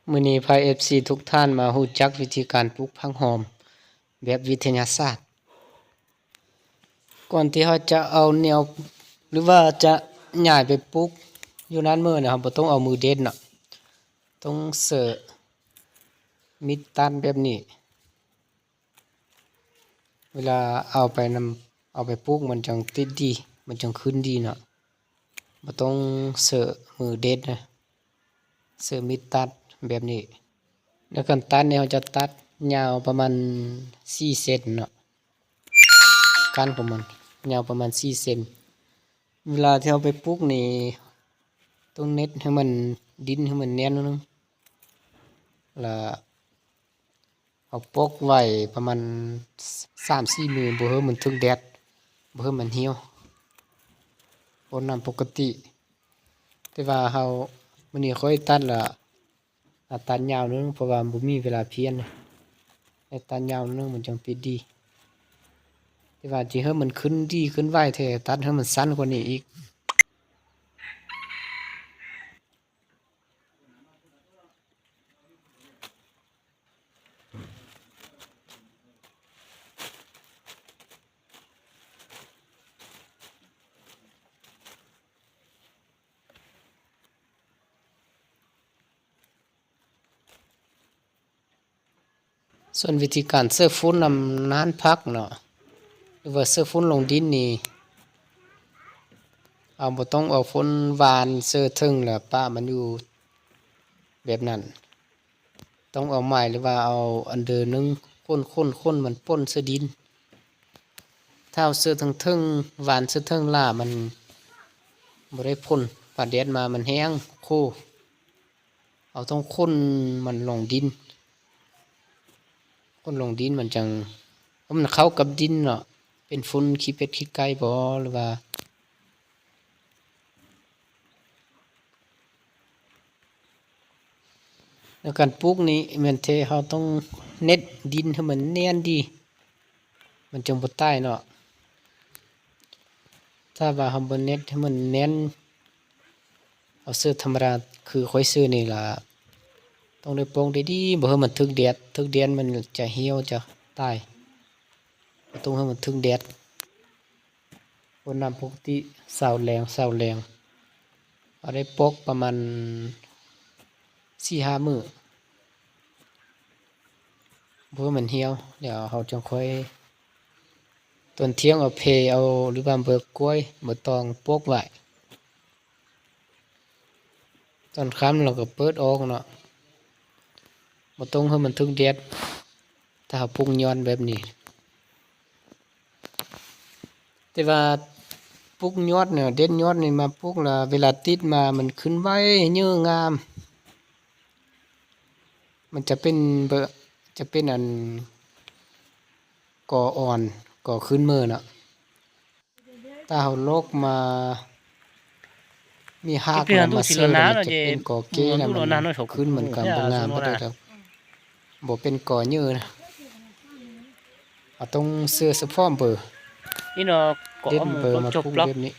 ມື້ນີ້ພາເອັຟຊີທຸກທ່ານມາຮູ້ຈັກວິທີການປູກຜັກຫອມແບບວິທະຍາສາດ. ກ່ອນທີ່ເຮົາຈະເອົາແນວ ຫຼືວ່າຈະຍ້າຍໄປປູກຢູ່ນັ້ນເມີນະ ເຮົາບໍ່ຕ້ອງເອົາມືເດັດເນາະ, ຕ້ອງເສີມີດຕັດແບບນີ້. ເວລາເອົາໄປນຳ ເອົາໄປປູກມັນຈັ່ງຕິດດີ ມັນຈັ່ງຂຶ້ນດີເນາະ. ບໍ່ຕ້ອງເສີມືເດັດນະ, ເສີມີດຕັດແບບນີ້. ໃນການຕັດນີ້ເຮົາຈະຕັດຍາວປະມານສີ່ເຊັນເນາະ, ກ້ານຂອງມັນຍາວປະມານສີ່ເຊັນ. ເວລາທີ່ເຮົາໄປປູກນີ້ ຕ້ອງເນັດໃຫ້ມັນ ດິນໃຫ້ມັນແໜ້ນໜ້ອຍໜຶ່ງ ລະ ເອົາປົກໄວ້ປະມານສາມສີ່ມື້ ບໍ່ໃຫ້ມັນຖືກແດດ ບໍ່ໃຫ້ມັນຫ່ຽວ ພົ່ນນ້ຳປົກກະຕິ. ແຕ່ວ່າເຮົາ ມື້ນີ້ຂ້ອຍຕັດລະ ຕັດຍາວໜຶ່ງ ເພາະວ່າບໍ່ມີເວລາພຽນ ແຕ່ຕັດຍາວໜຶ່ງມັນຈັ່ງຕິດດີ. ແຕ່ວ່າຊິໃຫ້ມັນຂຶ້ນດີຂຶ້ນໄວແທ້ ຕັດໃຫ້ມັນສັ້ນກວ່ານີ້ອີກ. ສ່ວນວິທີການເສີຝຸ່ນນຳນານຜັກເນາະ ຫຼືວ່າເສີຝຸ່ນລົງດິນນີ້ ເຮົາບໍ່ຕ້ອງເອົາຝົນຫວ່ານເສີເທິງ ແລ້ວປະມັນຢູ່ແບບນັ້ນ. ຕ້ອງເອົາໄມ້ ຫຼືວ່າເອົາອັນເດີໜຶ່ງ ຂົນໆໆ ມັນປົນໃສ່ດິນ. ຖ້າເອົາເສີເທິງໆ ຫວ່ານເສີເທິງຫຼ້າ ມັນບໍ່ໄດ້ຜົນ. ຟ້າແດດມາມັນແຫ້ງໂຄ. ເຮົາຕ້ອງຂົນມັນລົງດິນ, ຂົນລົງດິນມັນຈັ່ງ ເພາະມັນເຂົ້າກັບດິນເນາະ. ເປັນຝຸ່ນຂີ້ເປັດຂີ້ໄກ່ບໍ ຫຼືວ່າ ໃນການປູກນີ້ແມ່ນແທ້ ເຮົາຕ້ອງເນັດດິນໃຫ້ມັນແໜ້ນດີ ມັນຈຶ່ງບໍ່ຕາຍເນາະ. ຖ້າວ່າເຮົາບໍ່ເນັດໃຫ້ມັນແໜ້ນ ເອົາເສີທຳມະດາ ຄືຂ້ອຍເສີນີ້ລະ ຕ້ອງໄດ້ປົກດີໆ ບໍ່ໃຫ້ມັນຖືກແດດ, ຖືກແດດມັນຈະຫ່ຽວ ຈະຕາຍ. ບໍ່ຕ້ອງໃຫ້ມັນຖືກແດດ, ພົ່ນນ້ຳປົກກະຕິ ເຊົາແລງ ເຊົ້າແລງ. ເຮົາໄດ້ປົກປະມານສີ່ຫ້າມື້ ບໍ່ໃຫ້ມັນຫ່ຽວ ແລ້ວເຮົາຈຶ່ງຄ່ອຍ ຕອນທ່ຽງເອົາເພເອົາ ຫຼືວ່າເບີກ້ວຍ ເບີຕອງປົກໄວ້. ຕອນຄ່ຳເຮົາກໍເປີດອອກເນາະ, ບໍ່ຕ້ອງໃຫ້ມັນຖືກແດດ ຖ້າເຮົາປູກຍອດແບບນີ້. ແຕ່ວ່າປູກຍອດນີ້ ເດັດຍອດນີ້ມາປູກລະ ເວລາຕິດມາມັນຂຶ້ນໄວ ເຍີງາມ, ມັນຈະເປັນເບີ ຈະເປັນອັນ ກໍອ່ອນ ກໍຂຶ້ນເມີເນາະ. ຖ້າເຮົາໂລກມາ ມີຮາກ ແລ້ວມາເສີ ມັນຈະເປັນກໍເກ ແລ້ວມັນຂຶ້ນມັນກໍບໍ່ງາມປານໃດດອກ, ບໍ່ເປັນກໍເຍີນະ. ເຮົາຕ້ອງເສີສະເພາະເບີ ເດັດເບີມາປູກແບບນີ້.